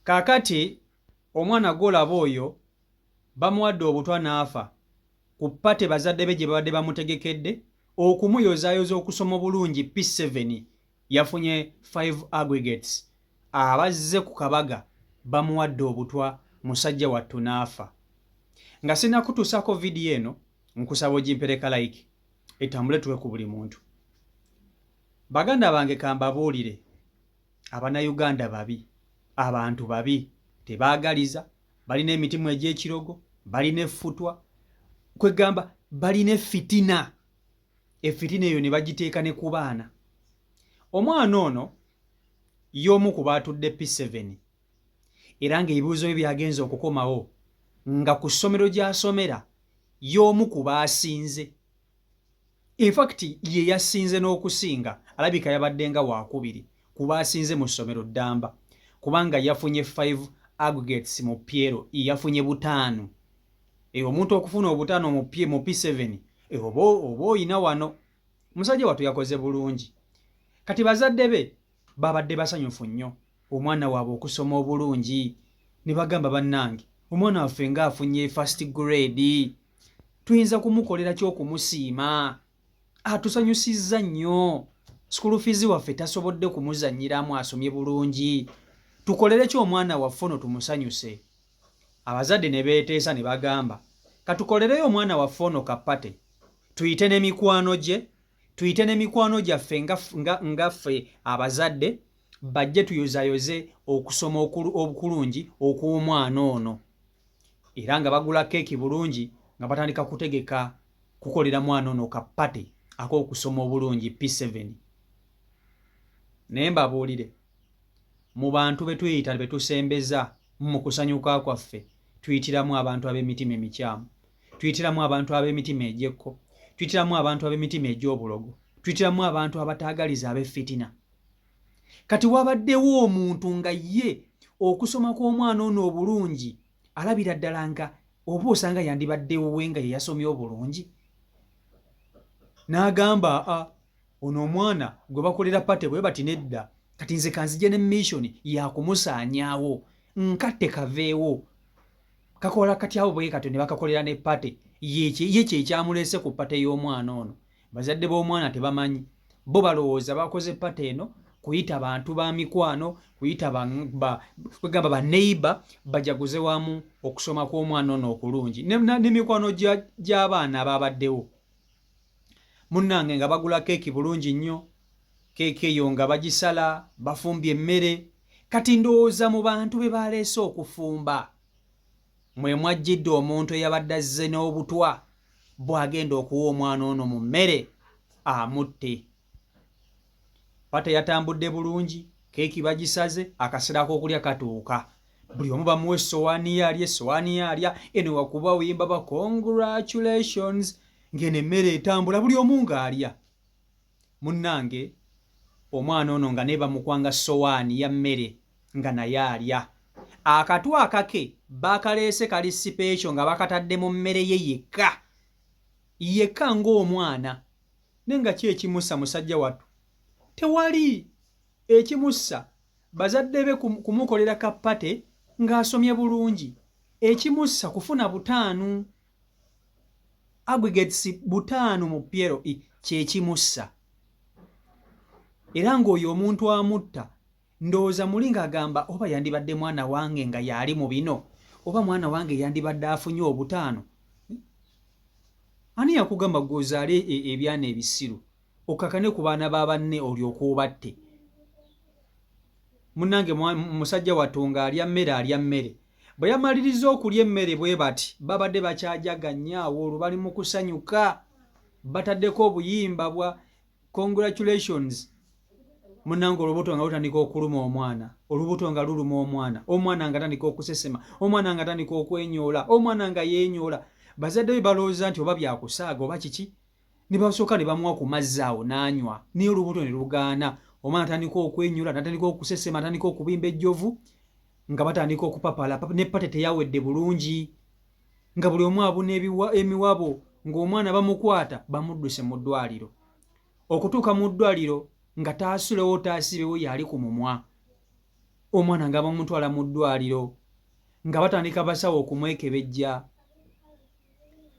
Kaakati omwana gw'olaba oyo bamuwadde obutwa n'afa ku party bazadde be gye babadde bamutegekedde okumuyozaayoza okusoma obulungi. P7 yafunye 5 aggregates. Abazze ku kabaga bamuwadde obutwa, musajja wattu n'afa. Nga sinnakutuusaako vidiyo eno, nkusaba ogimpereka like etambule tuwe ku buli muntu. Baganda bange, kambabuulire, Abannayuganda babi, abantu babi, tebaagaliza, balina emitima egy'ekirogo, balina effutwa, kwegamba balina effitina. Effitina eyo ne bagiteeka ne ku baana. Omwana ono y'omu ku baatudde P7, era ng'ebibuuzo bye byagenze okukomawo nga ku ssomero gy'asomera y'omu ku baasinze. In fact, ye yasinze n'okusinga, alabika yabadde nga waakubiri ku baasinze mu ssomero ddamba, kubanga yafunye 5 aggregates mu PLE, yafunye 5. Omuntu okufuna 5 mu P7, oba oyina wano. Musajja wattu yakoze bulungi. Kati bazadde be babadde basanyufu nnyo omwana waabwe okusoma obulungi, ne bagamba, "Bannange, omwana waffe ng'afunye first grade, tuyinza kumukolera ki okumusiima? Atusanyusizza nnyo, school fees waffe tasobodde kumuzannyiramu, asomye bulungi. Tukolere ki omwana waffe ono tumusanyuse?" Abazadde ne beeteesa ne bagamba, "Katukolereyo omwana waffe ono ka party, tuyite n'emikwano gye, tuyite n'emikwano gyaffe nga ffe abazadde, bajje tuyozayoze okusoma okulungi okw'omwana ono." Era nga bagula keeki bulungi, nga batandika kutegeka kukolera mwana ono ka party ak'okusoma obulungi P7. Naye mbabuulire, mu bantu be tuyita be tusembeza mu kusanyuka kwaffe, tuyitiramu abantu ab'emitima emikyamu, tuyitiramu abantu ab'emitima egy'ekko, tuyitiramu abantu ab'emitima egy'obulogo, tuyitiramu abantu abataagaliza, ab'effitina. Kati wabaddewo omuntu nga ye okusoma kw'omwana ono obulungi alabira ddala nga oba osanga yandibaddewo we nga ye yasomye obulungi, n'agamba, "A, ono omwana gwe bakolera party bwe bati, nedda. Kati nze kanzije ne mission yakumusaanyaawo, nkatte kaveewo." Kakola kati abo bwe katyo ne bakakolera ne party. Ye kyekyamuleese ku party y'omwana ono, bazadde b'omwana tebamanyi. Bo balowooza bakoze party eno kuyita bantu ba mikwano, kuyita kwegamba baneighbour bajaguze wamu okusoma kw'omwana ono okulungi n'emikwano gy'abaana ababaddewo. Munnange, nga bagula keeki bulungi nnyo, keeki eyo nga bagisala, bafumbye emmere. Kati ndowooza mu bantu be baleese okufumba mwe mwajjidde omuntu eyabadde azze n'obutwa bw'agenda okuwa omwana ono mu mmere amutte. Party yatambudde bulungi, keeki bagisaze, akaseera k'okulya katuuka, buli omu bamuwa essowaani ye alya, essowaani ye alya. Eno wakuba oyimba ba "congratulations", ng'eno emmere etambula, buli omu ng'alya. Munnange, omwana ono nga naye bamukwanga sowaani ya mmere nga naye alya. Akatwa akake bakaleese kali special, nga bakatadde mu mmere ye yekka yekka ng'omwana. Naye nga ki ekimussa musajja wattu? Tewali ekimussa. Bazadde be kumukolera ka party ng'asomye bulungi, ekimussa kufuna 5 aggregates, 5 mu PLE, kyekimussa. Era ng'oyo omuntu amutta, ndowooza muli ng'agamba, oba yandibadde mwana wange nga y'ali mu bino, oba mwana wange yandibadde afunye 5. Ani yakugamba gwozaale ebyana ebisiru, okakane ku baana ba banne olyoka obatte? Munnange, musajja wattu ng'alya mmere, alya mmere. Bwe yamaliriza okulya emmere bwe bati, babadde bakyajaganya awo, olwo bali mu kusanyuka, bataddeko obuyimba bwa congratulations. Munnange, olubuto nga lutandika okuluma omwana, olubuto nga luluma omwana, omwana nga atandika okusesema, omwana nga atandika okwenyoola, omwana nga yeenyoola. Bazadde be balowooza nti oba byakusaaga oba kiki, ne basooka ne bamuwa ku mazzi awo n'anywa, naye olubuto ne lugaana. Omwana atandika okwenyoola, natandika okusesema, atandika okubimba ejjovu, nga batandika okupapala. Ne party teyawedde bulungi, nga buli omu abuna emiwabo, ng'omwana bamukwata bamudduse mu ddwaliro. Okutuuka mu ddwaliro nga taasulewo, taasibewo, yali ku mumwa. Omwana nga bamutwala mu ddwaliro nga batandika abasawo okumwekebejja.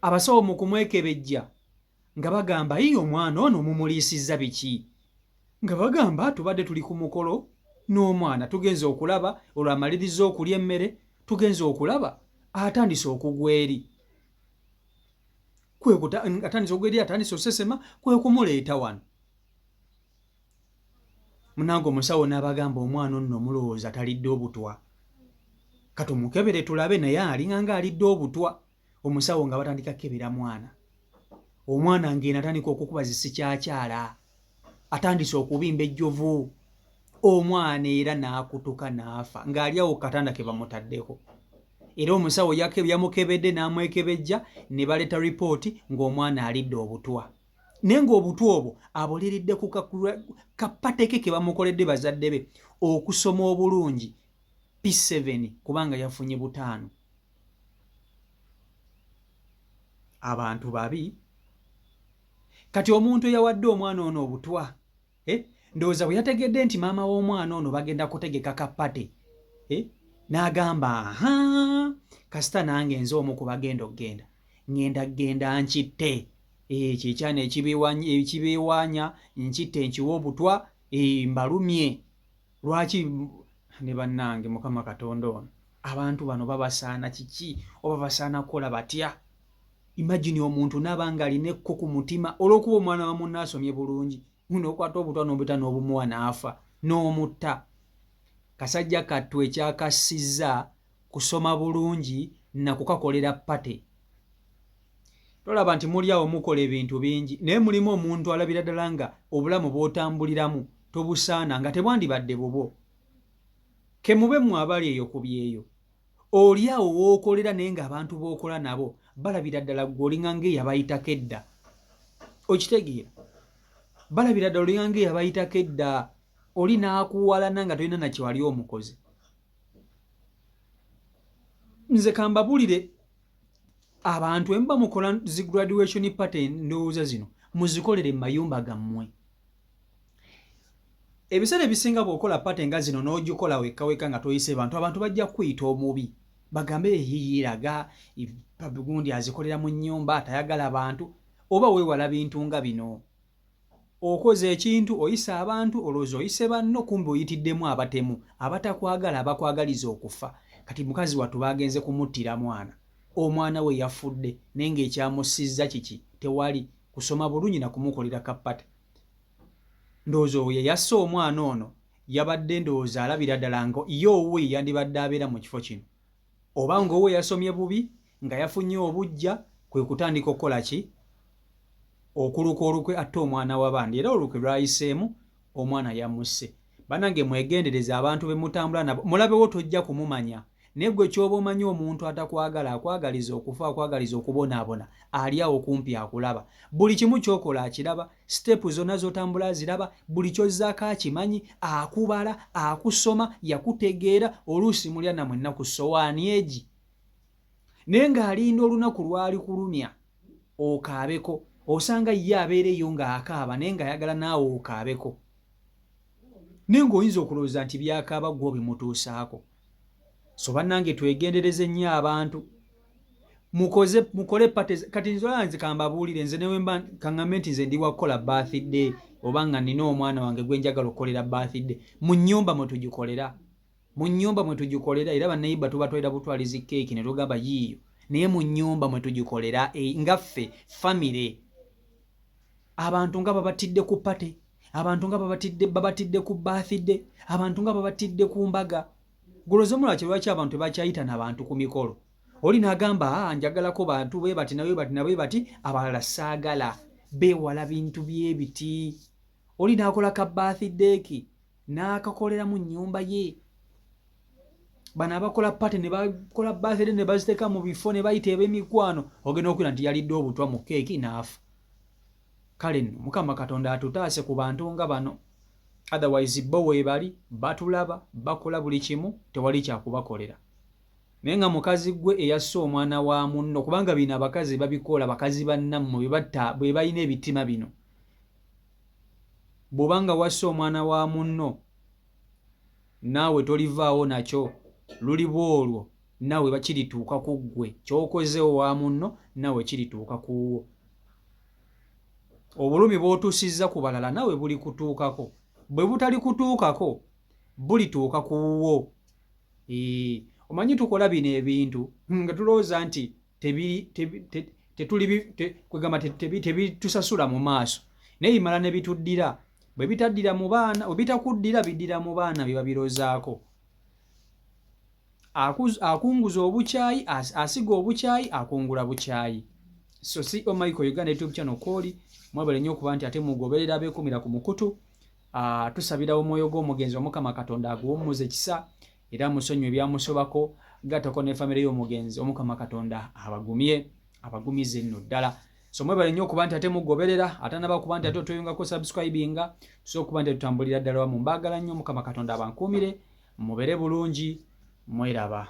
Abasawo mu kumwekebejja nga bagamba yiye omwana ono mumuliisizza biki? Nga bagamba tubadde tuli ku mukolo n'omwana tugenze okulaba olwo amalirizza okulya emmere tugenze okulaba atandise okugwa eri. Atandise okugwa eri atandise osesema kwe kumuleeta wano. Munange omusawo n'abagamba omwana onno mulowooza talidde obutwa, katumukebere tulabe, naye alinga nga alidde obutwa. Omusawo nga batandika kukebera mwana, omwana ng'eno atandika okukuba zisikyakyala, atandise okubimba ejjovu, omwana era n'akutuka n'afa ng'ali awo katanda ke bamutaddeko. Era omusawo yamukebedde n'amwekebejja ne baleeta ripooti ng'omwana alidde obutwa, naye ng'obutwa obwo abuliridde ku kapateke ke bamukoledde bazadde be okusoma obulungi P7 kubanga yafunye 5. Abantu babi. Kati omuntu eyawadde omwana ono obutwa, ndowooza bwe yategedde nti maama w'omwana ono bagenda kutegeka kapate, n'agamba aha, kasita nange nze omu ku bagenda okugenda, ŋŋenda genda nkitte ekyo ekyana ekibeewaanya, nkitte nkiwe obutwa, mbalumye. Lwaki ne bannange Mukama Katonda ono abantu bano babasaana kiki oba basaana kukola batya? Imagine omuntu n'aba ng'alina ekko ku mutima olw'okuba omwana wa munne asomye bulungi, n'okwata obutwa n'obuyita n'obumuwa n'afa n'omutta. Kasajja kattu ekyakassizza kusoma bulungi na kukakolera pate. Tolaba nti muli awo mukola ebintu bingi, naye mulimu omuntu alabira ddala nga obulamu bw'otambuliramu tobusaana, nga tebwandibadde bubwo. Ke mube mmwe abali eyo ku byeyo, oli awo w'okolera naye ng'abantu b'okola nabo balabira ddala ggwe olinga ng'eyabayitako edda. Okitegeera? Balabira ddala olinga ng'eyabayitako edda, oli n'akuwalana nga tolina na kye wali omukoze. Nze kambabulire abantu emba mukola zi graduation party, ndowooza zino muzikolere mu mayumba gammwe. Ebiseera ebisinga bw'okola party nga zino n'ogikola wekka wekka nga toyise bantu, abantu bajja kukuyita omubi, bagambe eyiyiiraga gundi azikolera mu nnyumba atayagala bantu. Oba weewala bintu nga bino, okoze ekintu oyise abantu, olowooza oyise banno, kumbe oyitiddemu abatemu abatakwagala, abakwagaliza okufa. Kati mukazi wattu bagenze kumuttira mwana, omwana we yafudde, naye ng'ekyamussizza kiki? Tewali kusoma bulungi na kumukolera kapate. Ndowooza oyo yasse omwana ono yabadde ndowooza alabira ddala nga ye owuwe yandibadde abeera mu kifo kino, oba ng'owuwe yasomye bubi nga yafunye obuggya, kwe kutandika okukola ki? Okuluka olukwe atte omwana w'abandi. Era olukwe lwayiseemu, omwana yamusse. Bannange mwegendereze abantu be mutambula nabo, mulabewo tojja kumumanya, naye ggwe ky'oba omanyi omuntu atakwagala, akwagaliza okufa, akwagaliza okubonaabona, ali awo kumpi akulaba. Buli kimu ky'okola akiraba, siteepu zonna z'otambula aziraba, buli ky'ozzaako akimanyi, akubala, akusoma, yakutegeera, oluusi mulya namwenna ku ssowaani egi. Naye ng'alinda olunaku lwali kulumya okaabeko, osanga ye abeera eyo ng'akaaba naye ng'ayagala naawe okaabeko. Naye ng'oyinza okulowooza nti by'akaaba ggwe obimutuusaako. So bannange twegendereze nnyo abantu. Mukoze mukole parties. Kati nze olaba nze kambabuulire, nze ne wemba kaŋŋambe nti nze ndi wa kukola birthday oba nga nnina omwana wange gwe njagala okukolera birthday, mu nnyumba mwe tugikolera. Mu nnyumba mwe tugikolera, era banneyiba tubatwalira butwalizi keeki ne tugamba yiiyo, naye mu nnyumba mwe tugikolera nga ffe famire. Abantu nga babatidde ku party, abantu nga babatidde ku birthday, abantu nga babatidde ku mbaga. Guloze mulaki lwaki abantu tebakyayita na bantu ku mikolo? Oli n'agamba njagalako bantu bwe bati na bwe bati na bwe bati, abalala saagala. Beewala bintu by'ebiti. Oli n'akola ka birthday ke n'akakolera mu nnyumba ye. Bano abakola party ne bakola birthday ne baziteeka mu bifo ne bayita eb'emikwano, ogenda okulira nti yalidde obutwa mu keeki n'afa. Kale nno Mukama Katonda atutaase ku bantu nga bano. Otherwise bo weebali batulaba bakola buli kimu, tewali kyakubakolera. Naye nga mukazi gwe eyasse omwana wa munno, kubanga bino abakazi babikola, bakazi bannammwe bebatta, be balina ebitima bino. Bw'oba nga wasse omwana wa munno Naawe tolivaawo nakyo, luliba olwo naawe bakirituuka ku ggwe. Ky'okoze owa munno naawe kirituuka ku wuwo. Obulumi bw'otuusizza ku balala naawe bulikutuukako. Bwe butalikutuukako, bulituuka ku wuwo. Omanyi tukola bino ebintu nga tulowooza nti tetuli kwegamba tebitusasula mu maaso, naye bimala ne bituddira. Bwe bitaddira mu baana, bwe bitakuddira, biddira mu baana bye babirozaako. Akunguza obukyayi, asiga obukyayi, akungula bukyayi. So CEO Michael Uganda YouTube channel kwoli, mwebale nnyo okuba nti ate mugoberera abeekumira ku mukutu. Tusabira omwoyo gw'omugenzi, Omukama Katonda aguwummuze ekisa era amusonyiwe ebyamusobako, gattako ne famire y'omugenzi. Omukama Katonda abagumye, abagumize nno ddala. So mwebale nnyo okuba nti ate mugoberera. Atanaba kuba nti ate otweyungako, subscribinga, tusobola okuba nti tutambulira ddala wamu. Mbaagala nnyo, Omukama Katonda abankuumire, mubere bulungi, mweraba.